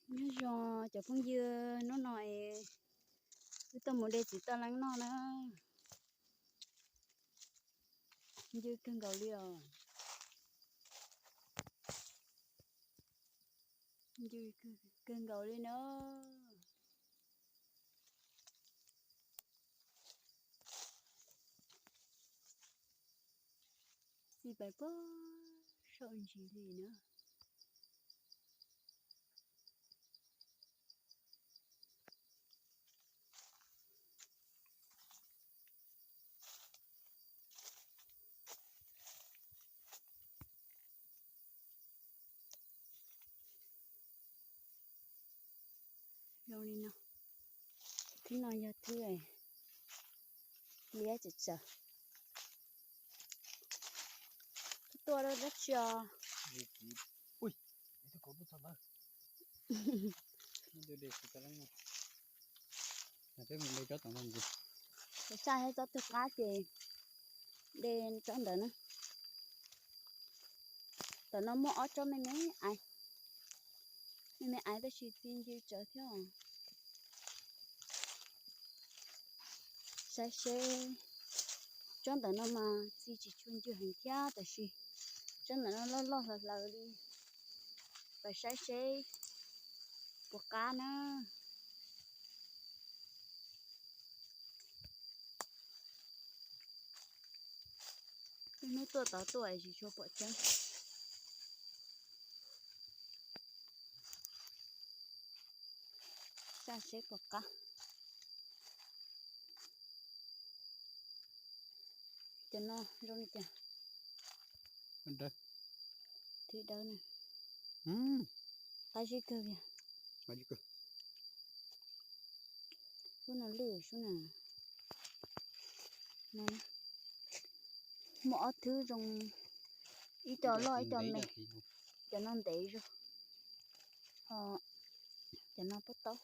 Nyob zoo cov phooj ywg, hnub no es wb tuaj mus de txiv toj leeb noj na. Ncw kawg nkaus li os. Ncw kawg nkaus li na. Txij pais puag saum ntsis li na. Zoo li no, thwb no yog thwb liab tsawv tsawv. Twb tuaj dab tsi os? Tsis tshaj tsob twg qab ces de tsob ntawd na. Tam no muaj ob tsob me me aiv, me me aiv tab sis txi ncw tsawv thiab. Saib seb, tsob ntawm no mas txi tsis tshua ncw heev thiab tab sis tsob ntawm no loj loj hlaws hlaws li. Pais saib seb puas qab na. Hnub tuaj tod tuaj tsis tshua pom tseeb. Saib seb puas qab. Cov no zoo li cas? Thwb dawb na. Qab zib kawg li. Sub no lwj sub na. Muaj ob thwb zoo, ib co loj ib co me. Cov no ntev zog, ho cov no pob taub.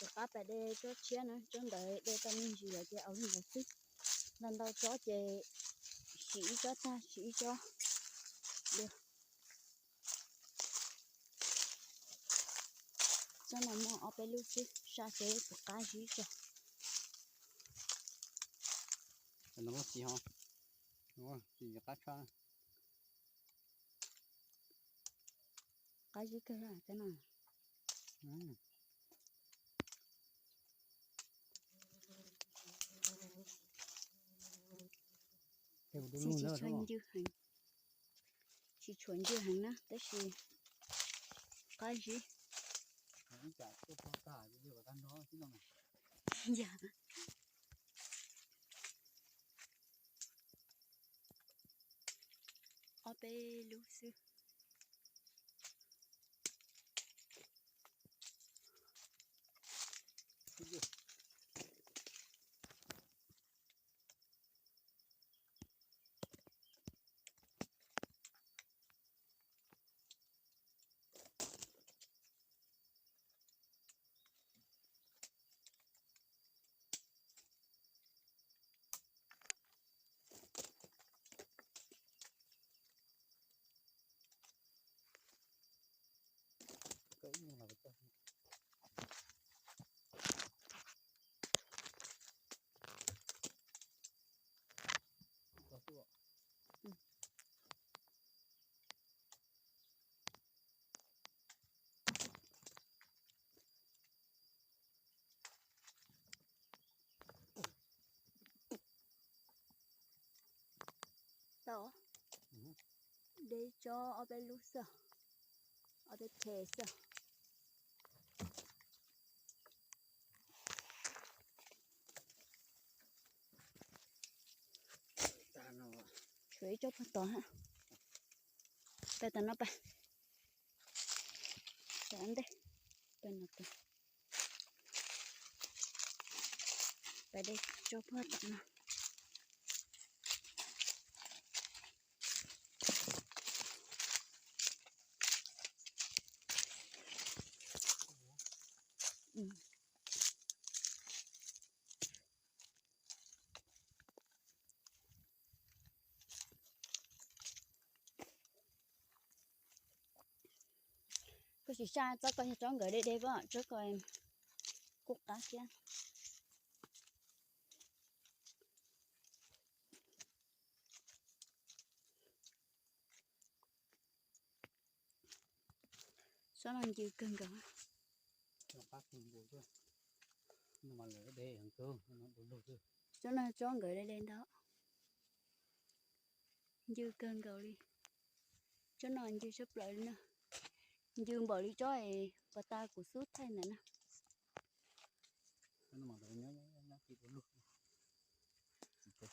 Rov qab pais de tsob tshiab na, tsob ntawd de tau me ntsis lawm ces au li ntawd xwb. Ntau ntau tsob ces siv ib tsob tag siv ib tsob. Tsob no muaj ob peb lub xwb, saib seb puas qab zib tso. Qab zib kawg tsob no. Txi tsis tshua ncw heev, tsis tshua ncw heev na tab sis qab zib. Ob peb lub xwb. Tau, de tsob ob peb lub xwb, ob peb phe xwb. Tshuav ib tsob puag tod, pais tom no pais, tom ntej. Pais no, pais de tso puag tom no. Koj sim saib tsob ko yog tsob nkawd de de pob, tsob ko kuj qab thiab. Tsob no ncw kawg nkaus. Tsob no tsob nkawd de de ntau. Ncw kawg nkaus li. Tsob no ncw tshaj plaws li na. Ncw npaum li tsob pos tas kuv xub thaij ntawd na. Koj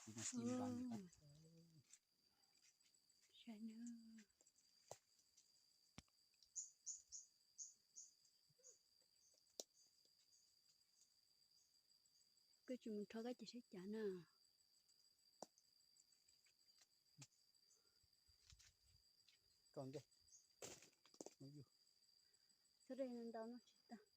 tsis mus rho koj ces sab cav na. Txhob de ntau no tsis tau.